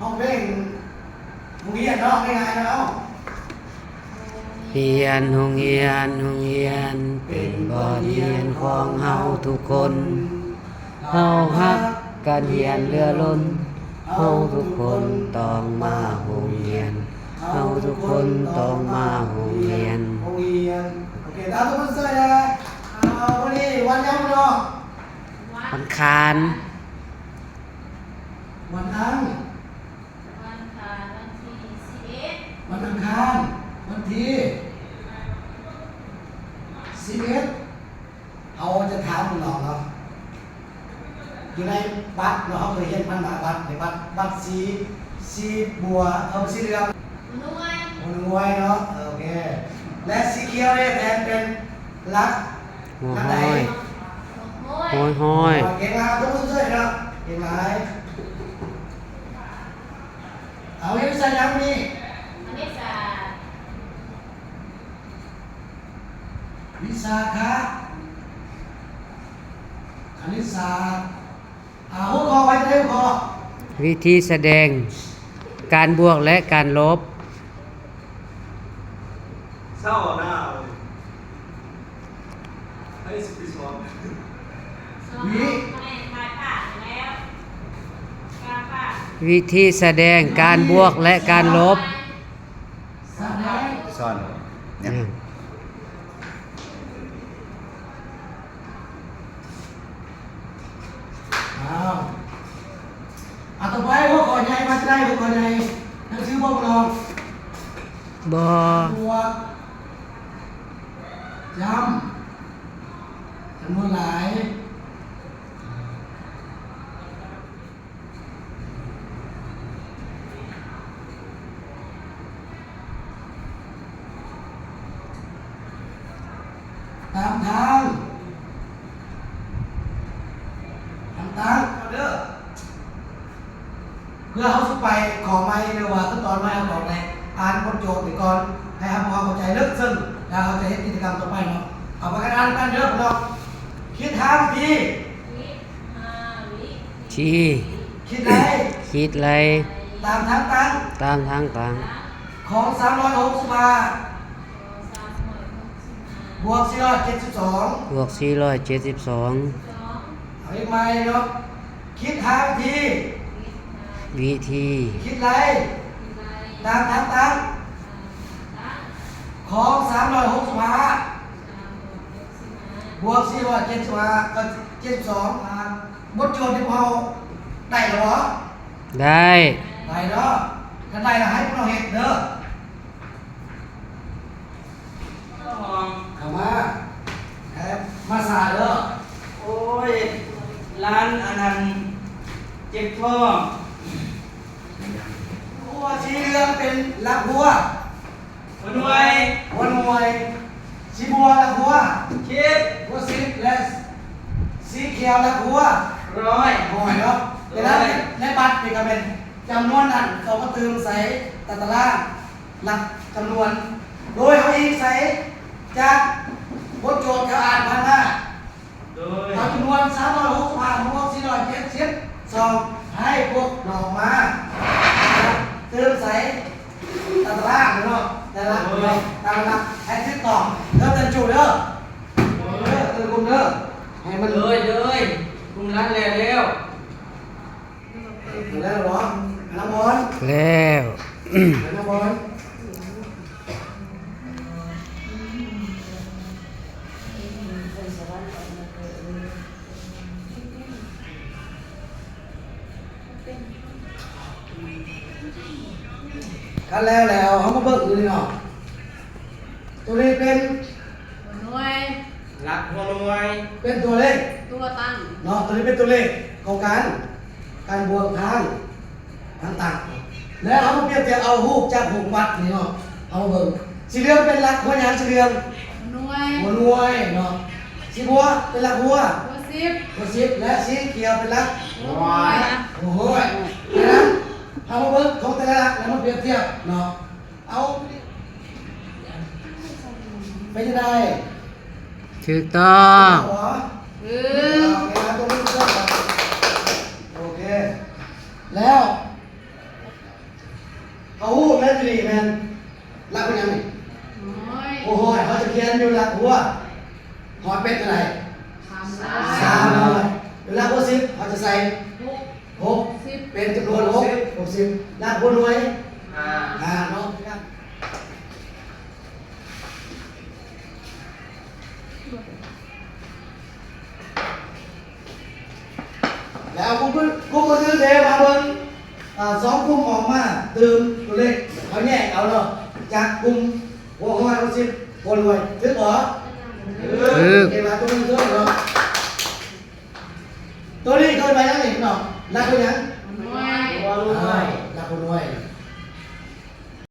ຮ້ອງເພງໂຮງຮຽນເນາະ ງ່າຍໆເນາະ. ຮຽນໂຮງຮຽນ ໂຮງຮຽນ ເປັນບ່ອນຮຽນຂອງເຮົາທຸກຄົນ. ເຮົາຮັກການຮຽນເຫຼືອລົ້ນ. ເຮົາທຸກຄົນຕ້ອງມາໂຮງຮຽນ. ເຮົາທຸກຄົນຕ້ອງມາໂຮງຮຽນ. ໂຮງຮຽນ. ໂອເຄ ຕາມທຸກຄົນເຊີຍແດ່. ເອົາ ມື້ນີ້ວັນຫຍັງເນາະ? ວັນອັງຄານ. ວັນອັງ ວັນອັງຄານ ວັນທີສິບເອັດ. ວັນອັງຄານ ວັນທີສິບເອັດ. ເຮົາຈະຖາມນ້ອງເນາະ ຢູ່ໃນບັດເນາະ ເຮົາເຄີຍຮຽນຜ່ານມາ ບັດ ໃນບັດ ບັດສີ ສີບົວ ເອີ ສີເຫຼືອງ ຫົວໜ່ວຍ ຫົວໜ່ວຍເນາະ. ເອີ ໂອເຄ ແລະ ສີຂຽວເດ ແທນເປັນຫຼັກ ຫົວຫ້ອຍ ຫຼັກໃດ? ຫົວຫ້ອຍ ຫົວຫ້ອຍ. ເກັ່ງຫຼາຍ ຕົບມືເຊີຍເນາະ ເກັ່ງຫຼາຍ. ເອົາ ຮຽນວິຊາຫຍັງມື້ນີ້? ຄະນິດສາດ. ວິຊາຄະ ຄະນິດສາດ. ອ່າ ຫົວຂໍ້ໄວ້ເລີຍ ຫົວຂໍ້ ວິທີສະແດງການບວກ ແລະ ການລົບ. ເຊົາໜ້າເວີຍ ໃຜຊິໄປສອນ? ວິ ວິທີສະແດງການບວກ ແລະ ການລົບ. ສອນ ອືມ ອ້າວ ອ່າ ຕໍ່ໄປຫົວຂໍ້ໃຫຍ່ ມາຈະໄດ້ຫົວຂໍ້ໃຫຍ່ ໜັງສືບໍ່ ບໍ່ລອງ? ບໍ່. ບວກ ຈຳ ຈຳນວນຫຼາຍ. ຕາມທາງ ຕ່າງໆ ເດີ ເພື່ອເຮົາຊິໄປຂໍ້ໃໝ່ ຫຼືວ່າຂັ້ນຕອນໃໝ່ ເຮົາຕ້ອງໄດ້ອ່ານບົດໂຈດນີ້ກ່ອນ ໃຫ້ເຮົາເຂົ້າໃຈເລິກເຊິ່ງ ແລ້ວເຮົາຈະເຮັດກິດຈະກຳຕໍ່ໄປເນາະ. ເອົາ ພາກັນອ່ານນຳກັນເດີ ພີ່ນ້ອງ. ຄິດຫາວິທີ ທີ່ ຄິດໄລ່ ຄິດໄລ່ ຕາມທາງຕັ້ງ ຕາມທາງຕັ້ງ ຂອງສາມຮ້ອຍຫົກສິບຫ້າ ບວກສີ່ຮ້ອຍເຈັດສິບສອງ ບວກສີ່ຮ້ອຍເຈັດສິບສອງ. ເອົາອີກໃໝ່ເນາະ ຄິດຫາວິທີ ວິທີ ຄິດໄລ່ ຕາມທາງຕັ້ງ ຂອງສາມຮ້ອຍຫົກສິບຫ້າ ບວກສີ່ຮ້ອຍເຈັດສິບຫ້າ ເອີ ເຈັດສິບສອງ. ອ່າ ບົດໂຈດທີ່ພວກເຮົາໄດ້ແລ້ວບໍ່? ໄດ້ ໄດ້ເນາະ. ຄັນໄດ້ແລ້ວໃຫ້ພວກເຮົາເຮັດເດີ. ເຂົ້າມາ ແອບມາສາເດີ. ໂອ້ຍ ຫຼານອັນນັ້ນເຈັບທ້ອງ. ຫົວສີເຫຼືອງເປັນຫຼັກຫົວ ຫົວໜ່ວຍ ຫົວໜ່ວຍ. ສີບົວຫຼັກຫົວ ສິບ ຫົວສິບ ແລະ ສີຂຽວຫຼັກຫົວ ຮ້ອຍ ຮ້ອຍເນາະ. ແຕ່ລະ ໃນບັດນີ້ກໍແມ່ນຈຳນວນນັ້ນຕ້ອງມາຕື່ມໃສ່ຕາຕະລາງຫຼັກຈຳນວນ ໂດຍເຮົາອີງໃສ່ຈາກບົດໂຈດທີ່ເຮົາອ່ານຜ່ານມາ. ໂດຍ ເອົາຈຳນວນສາມຮ້ອຍຫົກສິບຫ້າ ບວກສີ່ຮ້ອຍເຈັດສິບສອງ ໃຫ້ພວກນ້ອງມາຕື່ມໃສ່ຕາຕະລາງເນາະ ຕາຕະລາງເນາະ ຕາຕະລາງໃຫ້ຖືກຕ້ອງເດີ ເຕີນຈູເດີ. ເດີ ເຕີນກຸມເດີ ໃຫ້ມັນ ເດີ ເດີ ກຸມນັ້ນແລ້ວ ແລ້ວ ແລ້ວບໍ່? ນ້ຳມອນ ແລ້ວ ນ້ຳມອນ. ຄັນແລ້ວແລ້ວ ເຮົາມາເບິ່ງຢູ່ນີ້ເນາະ ຕົວນີ້ເປັນ ຫົວໜ່ວຍ ຫຼັກຫົວໜ່ວຍ ເປັນຕົວເລກ ຕົວຕັ້ງເນາະ ຕົວນີ້ເປັນຕົວເລກຂອງການ ການບວກທາງ ຕ່າງໆ ແລ້ວເຮົາມາປຽບທຽບເອົາຮູບຈາກຮູບວັດນີ້ເນາະ ເຮົາມາເບິ່ງ ສີເຫຼືອງເປັນຫຼັກຫົວຫຍັງ? ສີເຫຼືອງ ຫົວໜ່ວຍ ຫົວໜ່ວຍເນາະ. ສີບົວເປັນຫຼັກຫົວ ຫົວສິບ ຫົວສິບ ແລະ ສີຂຽວເປັນຫຼັກ ຫົວຫ້ອຍ ຫົວຫ້ອຍ. ດັ່ງນັ້ນ ເຮົາມາເບິ່ງຂອງແຕ່ລະຫຼັກ ແລ້ວມາປຽບທຽບເນາະ ເອົາ ເປັນຈັ່ງໃດ? ຖືກຕ້ອງ ຖືກຕ້ອງ ຖືກ ໂອເຄ ແລ້ວ ເອົາ ແມ່ນຢູ່ນີ້ແມ່ນຫຼັກຫົວຫຍັງນີ້? ຫົວຮ້ອຍ. ຫົວຮ້ອຍ ເຮົາຈະຂຽນຢູ່ຫຼັກຫົວຮ້ອຍເປັນເທົ່າໃດ? ສາມຮ້ອຍ. ສາມຮ້ອຍ. ຢູ່ຫຼັກຫົວສິບ ເຮົາຈະໃສ່ ຫົກ ຫົກ ເປັນຈຳນວນຫົກ ຫົກສິບ. ຫຼັກຫົວໜ່ວຍ ຫ້າ ຫ້າເນາະ. ແລ້ວກຸ່ມອື່ນ ກຸ່ມອື່ນເດ ມາເບິ່ງ ອ່າ ສອງກຸ່ມອອກມາຕື່ມຕົວເລກ ເຮົາແຍກເອົາເນາະ ຈາກກຸ່ມຫົວຮ້ອຍ ຫົວສິບ ຫົວໜ່ວຍ ຖືກບໍ່? ຖືກ. ເກັ່ງຫຼາຍ ຕົບມືເນາະ. ຕົວນີ້ເອີ້ນວ່າຫຍັງນີ້ເນາະ? ຫຼັກຫົວຫຍັງ? ຫົວໜ່ວຍ. ອ່າ ຫຼັກຫົວໜ່ວຍ.